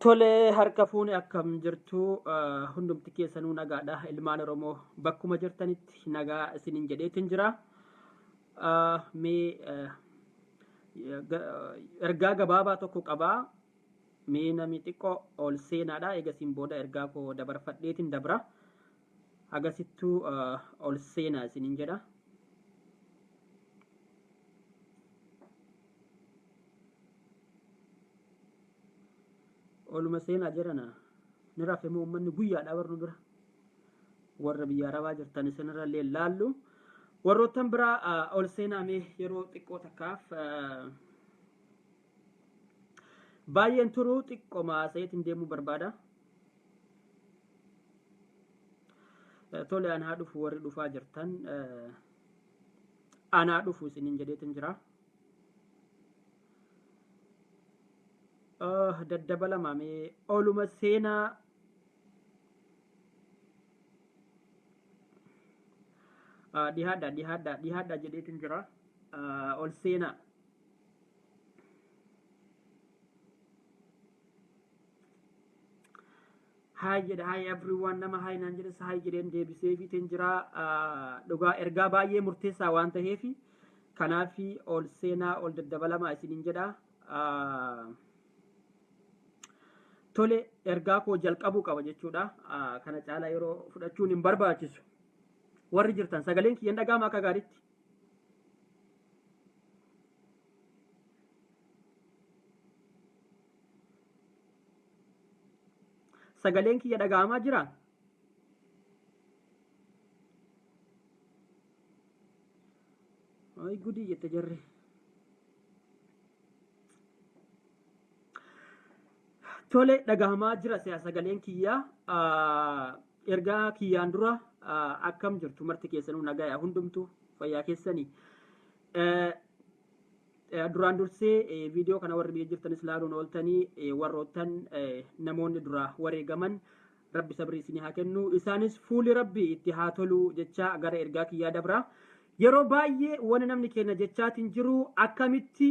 Tole, harka fuune, akkam jirtu? Hundumti keessanuu nagaadha? Ilmaan Oromoo bakkuma jirtanitti nagaa isinin jedheetin jira. Mee ergaa gabaabaa tokko qabaa. Mee namni xiqqoo ol seenaadha. Eegasiin booda ergaa koo dabarfadheetin dabra. Hagasittuu ol seenaa isinin jedha. Oluma seenaa jedhana. Ni rafe moo uummanni? Guyyaadha barnu bira. Warra biyya arabaa jirtan isinirra illee laallu. Warroottan biraa ol seenaa mee yeroo xiqqoo takkaaf. Baay'een turuu, xiqqoo haasa'eetiin deemuu barbaada. Tole, an haa dhufu. Warri dhufaa jirtan anaa dhufu isiniin jedheetin jira. Daddabalama mee, oluma seenaa. Dhihaadha, dhihaadha, dhihaadha jedheetin jira. Ol seenaa. Hi jedha, hi everyone. Nama hi naan jedhes hi jedheen deebiseefiitiin jira. Dhugaa ergaa baay'ee murteessaa waan ta'eef, kanaaf ol seenaa, ol daddabalamaa isiniin jedha. Tole, ergaa koo jalqabuu qaba jechuudha. Kana caalaa yeroo fudhachuun hin barbaachisu. Warri jirtan, sagaleen kiyyan dhaga'ama akka gaariitti? Sagaleen kiyya dhaga'amaa jira? Ay gudii jette jarri. Tole, dhagahamaa jira si'a sagaleen kiyya. Ergaa kiyyaan dura akkam jirtu marti keessanuu? Nagaya hundumtu? Fayyaa keessanii? Duraan dursee viidiyoo kana warri biyya jirtanis ilaaluun ooltanii, warroottan namoonni dura wareegaman Rabbi sabrii isinii haa kennu, isaanis fuuli Rabbi itti haa tolu jecha gara ergaa kiyyaa dabra. Yeroo baay'ee wani namni keenya jechaatiin jiru, akkamitti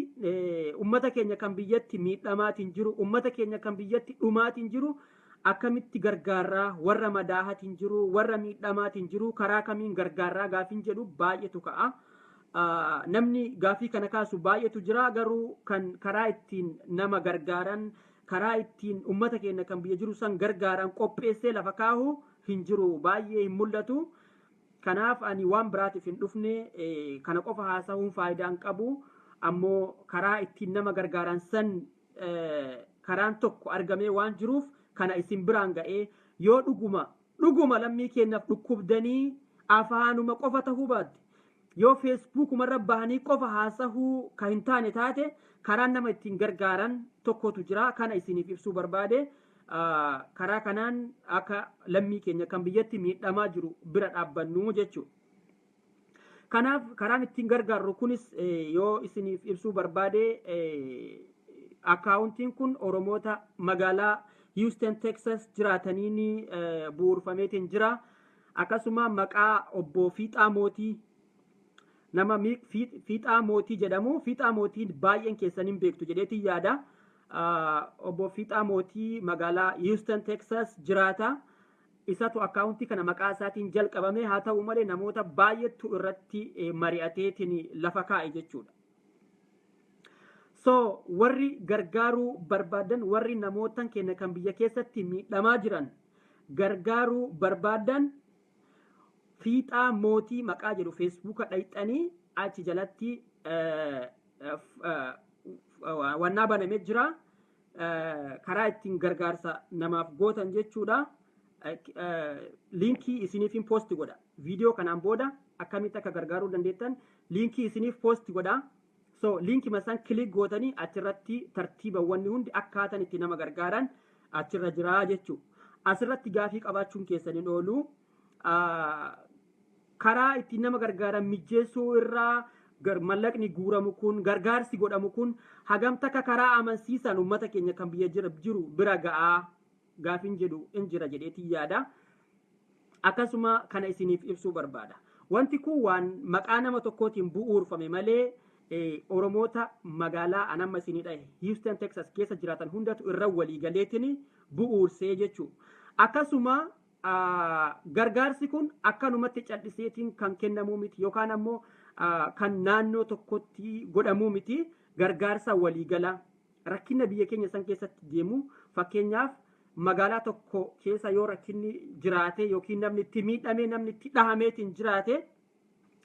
ummata keenya kan biyyatti miidhamaatiin jiru, ummata keenya kan biyyatti dhumaatiin jiru akkamitti gargaarraa, warra madaahatiin jiru, warra miidhamaatiin jiru karaa kamiin gargaarraa gaafin jedhu baay'eetu ka'a. Namni gaafii kana kaasu baay'eetu jira, garuu kan karaa ittiin nama gargaaran, karaa ittiin ummata keenya kan biyya jiru san gargaaran qopheessee lafa kaahu hin jiru, baay'ee hin mul'atu. Kanaaf ani waan biraatiif hin dhufne. Kana qofa haasahuun faayidaa hin qabu. Ammoo karaa ittiin nama gargaaran san karaan tokko argamee waan jiruuf kana isin biraan ga'ee, yoo dhuguma dhuguma lammii keenyaaf dhukkubdanii afaanuma qofa tahuu baatte, yoo feesbuukumarra bahanii qofa haasahuu ka hin taane taate, karaan nama ittiin gargaaran tokkotu jira. Kana isiniif ibsuu barbaade. Karaa kanaan akka lammii keenya kan biyyatti miidhamaa jiru bira dhaabbannu jechuudha. Kanaaf karaan ittiin gargaarru kunis yoo isiniif ibsuu barbaade, akkaawuntiin kun Oromoota magaalaa Houston, Texas jiraataniin bu'uurfameetiin jira. Akkasuma maqaa obbo Fiixaa Mootii, nama Fiixaa Mootii jedhamu, Fiixaa Mootii baay'een keessan hin beektu jedheetiin yaada. Obbo Fiixaa Mootii magaalaa Houston, Texas jiraata. Isatu akkaawuntii kana maqaa isaatiin jalqabame. Haa ta'u malee namoota baay'eetu irratti mari'ateetiin lafa kaa'e jechuudha. So warri gargaaruu barbaadan, warri namootan keenya kan biyya keessatti miidhamaa jiran gargaaruu barbaadan, Fiixaa Mootii maqaa jedhu feesbuuka dhayxanii achi jalatti wannaa banamee jira. Karaa ittiin gargaarsa namaaf gootan jechuudha. Liinkii isiniifin post godha. Viidiyoo kanaan booda akkamitti akka gargaaruu dandeettan liinkii isiniif post godha. So liinkii san click gootanii achirratti tartiibawwanni hundi akkaataan itti nama gargaaran achirra jira jechuudha. Asirratti gaafii qabaachuun keessan hin oolu. Karaa ittiin nama gargaaran mijjeessuu irraa mallaqni guuramu kun, gargaarsi godhamu kun hagam takka karaa amansiisaan uummata keenya kan biyya jiru bira ga'aa gaafin jedhu in jira jedheetiin yaada. Akkasuma kana isiniif ibsuu barbaada. Wanti kun waan maqaa nama tokkootiin bu'uurfame malee Oromoota magaalaa anamma isinii dhahe Houston, Texas keessa jiraatan hundatu irra walii galeetiin bu'uursee jechuudha. Akkasuma gargaarsi kun akkanumatti calliseetiin kan kennamuu miti yookaan ammoo kan naannoo tokkotti godhamuu miti. Gargaarsa waliigalaa rakkina biyya keenya san keessatti deemu, fakkeenyaaf magaalaa tokko keessa yoo rakkinni jiraate yookiin namni itti miidhame, namni itti dhahameetiin jiraate,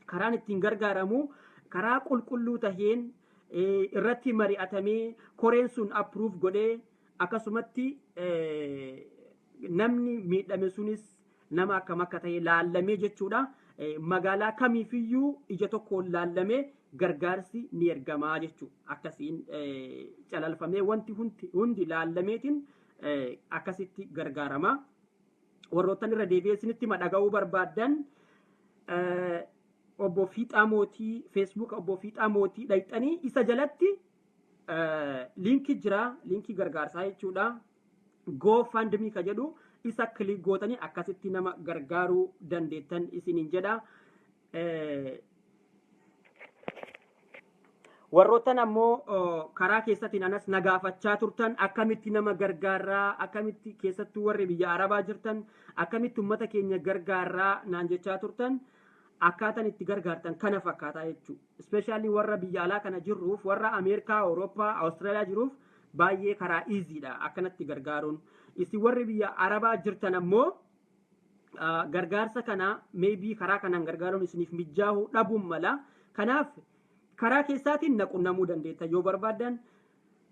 karaan ittiin gargaaramu karaa qulqulluu taheen irratti mari'atamee, koreen sun approve godhee, akkasumatti namni miidhame sunis nama akkam akka ta'e laallamee jechuudha. Magaalaa kamiifiyyuu ija tokkoon laallamee gargaarsi ni ergamaa jechuudha. Akkasiin calalfamee wanti hundi laallameetiin akkasitti gargaarama. Warroottan irra deebi'ee isinitti dhaga'uu barbaaddan, obbo Fiixaa Mootii, Facebook obbo Fiixaa Mootii dhayxanii isa jalatti liinkii jira, liinkii gargaarsaa jechuudha. GoFundMe ka jedhu isa click gootanii akkasitti nama gargaaruu dandeettan isiniin jedha. Warroottan ammoo karaa keessattiin anas na gaafachaa turtan, akkamitti nama gargaarraa, akkamitti, keessattuu warri biyya Arabaa jirtan, akkamitti ummata keenya gargaarraa naan jechaa turtan, akkaataan itti gargaartan kana fakkaataa jechuudha. Especially warra biyya alaa kana jirruuf, warra Ameerikaa, Awurooppaa, Awustiraaliyaa jiruuf baay'ee karaa easy dha akkanatti gargaaruun. Isin warri biyya Arabaa jirtan ammoo gargaarsa kana maybe karaa kanaan gargaaruun isiniif mijaa'uu dhabuun mala. Kanaaf karaa keessaatiin na qunnamuu dandeetta yoo barbaaddan,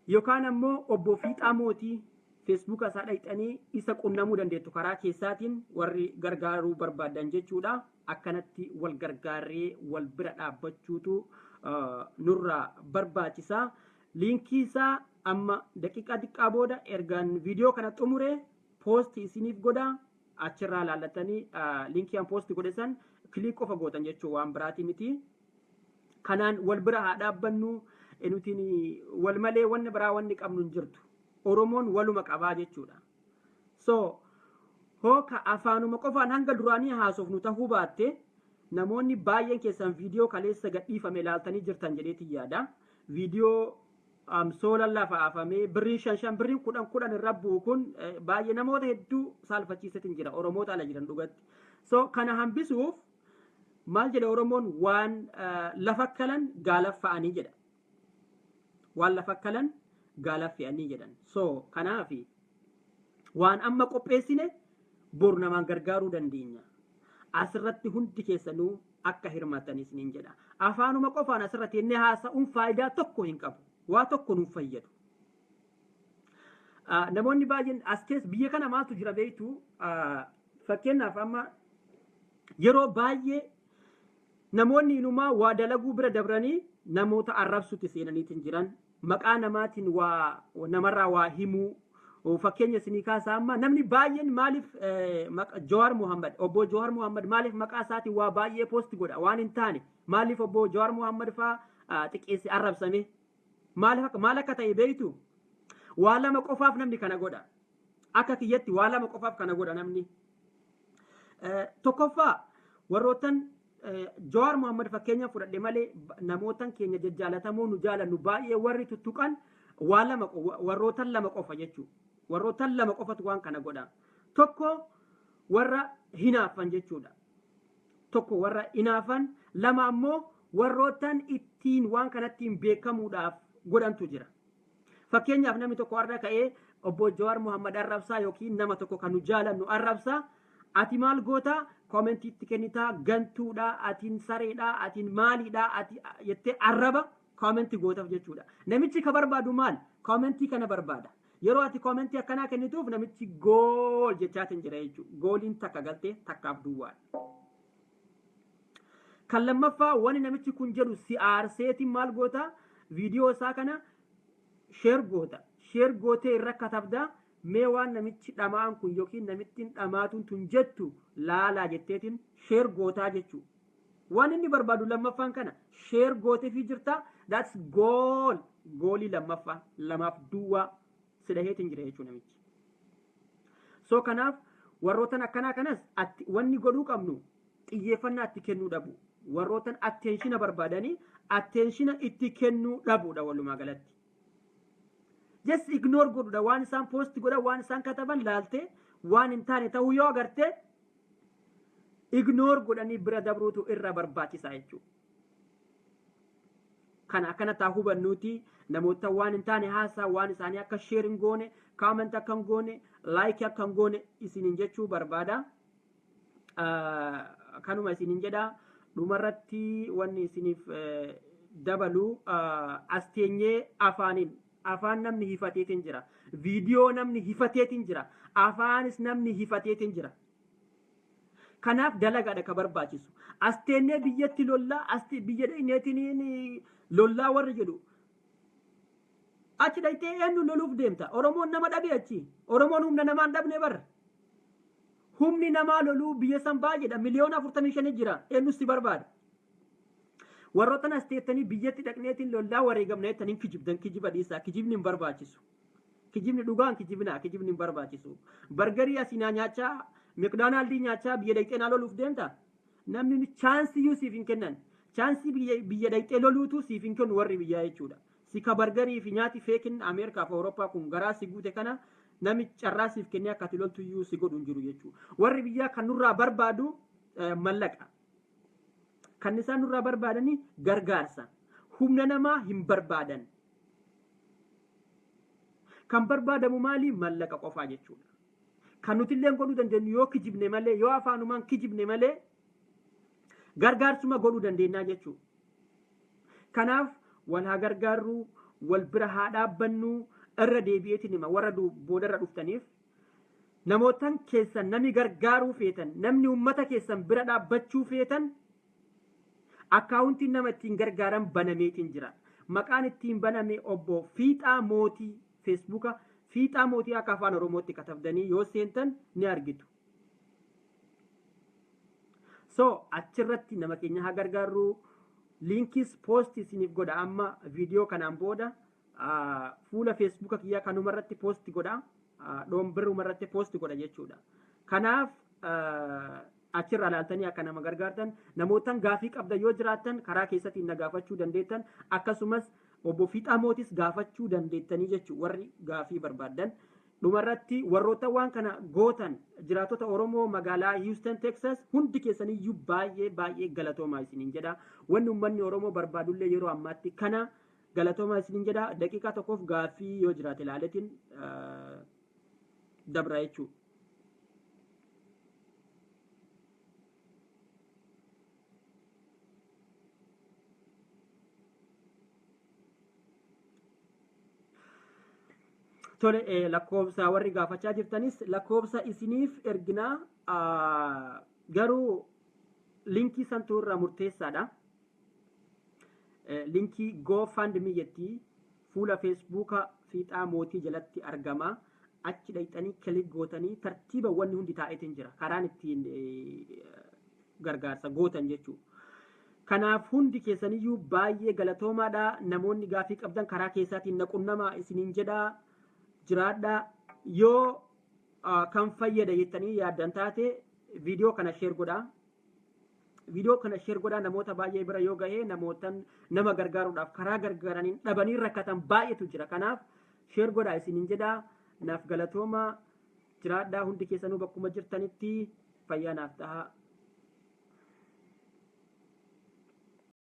yookaan ammoo obbo Fiixaa Mootii Feesbuuka isaa dhaqxanii isa qunnamuu dandeettu karaa keessaatiin warri gargaaruu barbaaddan jechuudha. Akkanatti wal gargaarree wal bira dhaabbachuutu nurraa barbaachisa. Liinkii isaa amma daqiiqaa xiqqaa booda ergaan viidiyoo kana xumure post isiniif godha. Achirraa laallatanii liinkii an post godhe san click qofa gootan jechuu, waan biraatii miti. Kanaan wal bira haa dhaabbannu. Nuti wal malee wanni biraa wanni qabnu hin jirtu. Oromoon waluma qabaa jechuudha. So hooka afaanuma qofaan hanga duraanii haasofnu tahuu baatte, namoonni baay'een keessan viidiyoo kaleessa gadhiifame ilaaltanii jirtan jedheetiin yaada. Viidiyoo soolan lafa afamee birriin shan shan, birriin kudhan kudhan irra bu'u kun baay'ee namoota hedduu saalfachiisetiin jira, Oromoota ala jiran dhugatti. So kana hambisuuf maal jedha Oromoon? Waan lafa kalan gaalaffa'anii jedha. Waan lafa kalan gaalaffa'anii jedhan. So kanaafi waan amma qopheessine boru namaan gargaaruu dandeenya. Asirratti hundi keessanuu akka hirmaatan isiniin jedha. Afaanuma qofaan asirratti inni haasa'uun faayidaa tokko hin qabu. Waa tokko nuuf fayyadu. Namoonni baay'een as keessa, biyya kana maaltu jira beektu? Fakkeenyaaf amma yeroo baay'ee namoonni inumaa waa dalaguu bira dabranii namoota arrabsutti seenaniitiin jiran, maqaa namaatiin waa namarraa waa himuu. Fakkeenya isinii kaasaa, amma namni baay'een maaliif Jawaar Muhammad, obbo Jawaar Muhammad maaliif maqaa isaatiin waa baay'ee post godha? Waan hin taane maaliif obbo Jawaar Muhammad faa xiqqeesse, arrabsame? Maaliif, maal akka ta'e beektu? Waa lama qofaaf namni kana godha. Akka kiyyatti waa lama qofaaf kana godha namni. Tokkoffaa, warroottan Jawaar Muhammad fakkeenya fudhadhe malee, namootan keenya jajjaalatamoo nu jaalannu baay'ee warri tuttuqan waa lama, warrootan lama qofa jechuudha. Warrootan lama qofatu waan kana godha. Tokko warra hinaafan jechuudha. Tokko warra hinaafan, lama ammoo warrootan ittiin waan kanattiin beekamuudhaaf godhantu jira. Fakkeenyaaf namni tokko har'a ka'ee obbo Jawaar Muhammad arrabsaa yookiin nama tokko kan nu jaalannu arrabsaa. Ati maal goota? Commentiitti kennitaa, gantuudha, atiin sareedha, atiin maaliidha, ati jettee arraba comment gootaaf jechuudha. Namichi ka barbaadu maal? Commentii kana barbaada. Yeroo ati commentii akkanaa kennituuf namichi goal jechaatiin jira jechuudha. Goaliin takka galtee takkaaf duwwaadha. Kan lammaffaa, wani namichi kun jedhu si aarseetiin maal goota? Viidiyoo isaa kana share goota. Share gootee irra katabdaa, mee waan namichi dhamaan kun yookiin namittiin dhamaatuun tun jettu laalaa jetteetiin share gootaa jechuudha. Waan inni barbaadu lammaffaan kana share gooteefii jirta. That's goal. Goalii lammaffaa lamaaf duwwaa si dhaheetiin jira jechuudha namichi. So kanaaf warrootan akkanaa kanas wanni godhuu qabnu xiyyeeffannaa itti kennuu dhabu. Warrootan attention barbaadanii attention itti kennuu dhabuudha walumaa galatti. Just ignore godhuudha. Waan isaan post godhan, waan isaan kataban laaltee waan hin taane ta'uu yoo agarte ignore godhanii bira dabruutu irra barbaachisaa jechuudha. Kana akkana taa hubannuuti, namoota waan hin taane haasaa waan isaanii akka share hin goone, comment akka hin goone, like akka hin goone isiniin jechuu barbaada. Kanuma isiniin jedha. Dhumarratti wanni isiniif dabalu, as teenyee afaaniin afaan namni hifateetiin jira. Viidiyoo namni hifateetiin jira. Afaanis namni hifateetiin jira. Kanaaf dalagaadha ka barbaachisu. As teennee biyyatti lollaa, as biyya dhaqneetiin lollaa warri jedhu. Achi dhaqxee eenyu loluuf deemta? Oromoon nama dhabe achi. Oromoon humna namaan dhabne bara. Humni namaa loluu biyya san baay'eedha. 45,000,000 jira. Eenyu si barbaada? Warroota as teettanii biyyatti dhaqneetiin lollaa wareegamna jettanii kijibdan, kijiba dhiisaa. Kijibni hin barbaachisu. Kijibni dhugaan kijibnaa, kijibni hin barbaachisu. Burgerii asinaa nyaachaa, McDonaldii nyaachaa biyya dhaqxee naa loluuf deemta? Namni chance iyyuu siif hin kennan. Chance biyya dhaqxee loluutu siif hin kennu warri biyyaa jechuudha. Si ka burgerii fi nyaati fakeiin Ameerikaa fi Awurooppaa kun garaa si guute kana nami carraa siif kennee akka ati loltu iyyuu si godhu hin jiru jechuudha. Warri biyyaa kan nurraa barbaadu mallaqa. Kan isaan nurraa barbaadani gargaarsa. Humna namaa hin barbaadan. Kan barbaadamu maali? Mallaqa qofaa jechuudha. Kan nuti illee godhuu dandeenyu yoo kijibne malee, yoo afaanumaan kijibne malee, gargaarsuma godhuu dandeenyaa jechuudha. Kanaaf wal haa gargaarru, wal bira haa dhaabbannu. Irra deebi'eetiin hima, warra boodarra dhuftaniif. Namootan keessan namni gargaaruu feetan, namni uummata keessan bira dhaabbachuu feetan, accountiin nama ittiin gargaaran banameetiin jira. Maqaan ittiin baname obbo Fiixaa Mootii. Facebooka Fiixaa Mootii akka afaan Oromootti katabdanii yoo seentan ni argitu. So achirratti nama keenya haa gargaarru. Linkiis post isiniif godha. Amma viidiyoo kanaan booda fuula Facebooka kiyyaa kanumarratti post godha. Dhoombirumarratti post godha jechuudha. Kanaaf achirraa ilaaltanii akka nama gargaartan, namootan gaafii qabda yoo jiraattan karaa keessatti na gaafachuu dandeettan, akkasumas obbo Fiixaa Mootis gaafachuu dandeettanii jechuudha warri gaafii barbaaddan. Dhumarratti warroota waan kana gootan, jiraatota Oromoo magaalaa Houston, Texas, hundi keessaniyyuu baay'ee baay'ee galatoomaa isiniin jedha. Wanni uummanni Oromoo barbaadullee yeroo ammaatti kana. Galatoomaa isiniin jedha. Daqiiqaa tokkoof gaaffii yoo jiraate ilaaleetiin dabra jechuudha. Tole, lakkoofsa warri gaafachaa jirtanis lakkoofsa isiniif erginaa, garuu linkii santuu irraa murteessaadha. Linkii GoFundMe jettii fuula Facebooka Fiixaa Mootii jalatti argama. Achi dhaqxanii click gootanii tartiiba wanni hundi taa'eetiin jira. Karaan ittiin gargaarsa gootan jechuudha. Kanaaf hundi keessaniyyuu baay'ee galatoomaadha. Namoonni gaafii qabdan karaa keessaatiin na qunnamaa isiniin jedha. Jiraadha. Yoo kan fayyada jettanii yaaddan taate viidiyoo kana share godhaa. Viidiyoo kana share godhaa. Namoota baay'ee bira yoo gahee, namootan nama gargaaruudhaaf karaa gargaaraniin dhabanii rakkatan baay'eetu jira. Kanaaf share godhaa isiniin jedha. Naaf galatoomaa, jiraadhaa. Hundi keessanuu bakkuma jirtanitti fayyaa naaf ta'a.